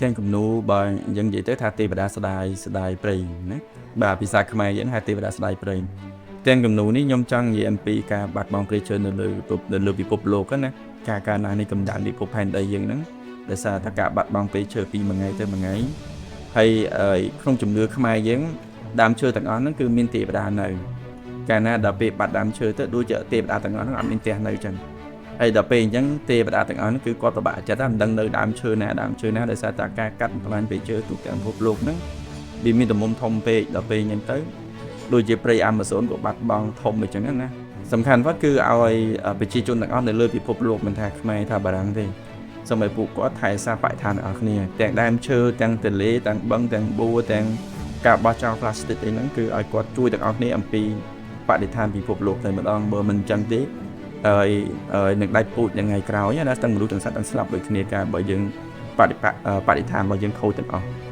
ទាំងគំនូបើយើងនិយាយទៅថាទេវតាស្ដាយស្ដាយព្រៃណាបាទភាសាខ្មែរយើងហៅទេវតាស្ដាយព្រៃទាំងគំនូនេះខ្ញុំចង់និយាយអំពីការបាត់បង់ព្រៃឈើនៅលើពិភពលោកណាការកើនឡើងនៃកម្ដៅពិភពផែនដីយើងហ្នឹងដោយសារតែការបាត់បង់ព្រៃឈើពីមួយថ្ងៃទៅមួយថ្ងៃហើយក្នុងជំនឿខ្មែរយើងដើមឈើទាំងអស់ហ្នឹងគឺមានទេវតានៅកាលណាដល់ពេលបាត់ដើមឈើទៅដូចជាទេវតាទាំងអស់ហ្នឹងអត់មានផ្ទះនៅចឹងហើយដល់ពេលអញ្ចឹងទេវតាទាំងអស់ហ្នឹងគឺគាត់ពិបាកចិត្តមិនដឹងនៅដើមឈើណាដើមឈើណាដោយសារតែការកាត់បំផ្លាញព្រៃឈើទូទាំងពិភពលោកហ្នឹងវាមានទំហំធំពេកដល់ពេលអញ្ចឹងទៅដូចជាព្រៃអាម៉ាហ្សូនក៏បាត់បង់ធំអញ្ចឹងណាសំខាន់វត្តគឺឲ្យប្រជាជនទាំងអស់នៅលើពិភពលោកមិនថាខ្មែរថាបារាំងទេសូមឲ្យពួកគាត់ថែរក្សាបរិស្ថានទាំងអស់គ្នាទាំងដើមឈើទាំងទន្លេទាំងបឹងទាំងបួទាំងការបោះចោលផ្លាស្ទិកអីហ្នឹងគឺឲ្យគាត់ជួយទាំងអស់គ្នាអំពីបរិស្ថានពិភពលោកតែម្ដងបើមិនអញ្ចឹងទេហើយនឹងដាច់ពូជនៅថ្ងៃក្រោយណាទាំងមនុស្សទាំងសត្វទាំងស្លាប់ដូចគ្នាការបើយើងបរិបបរិស្ថានរបស់យើងខូចទាំងអស់។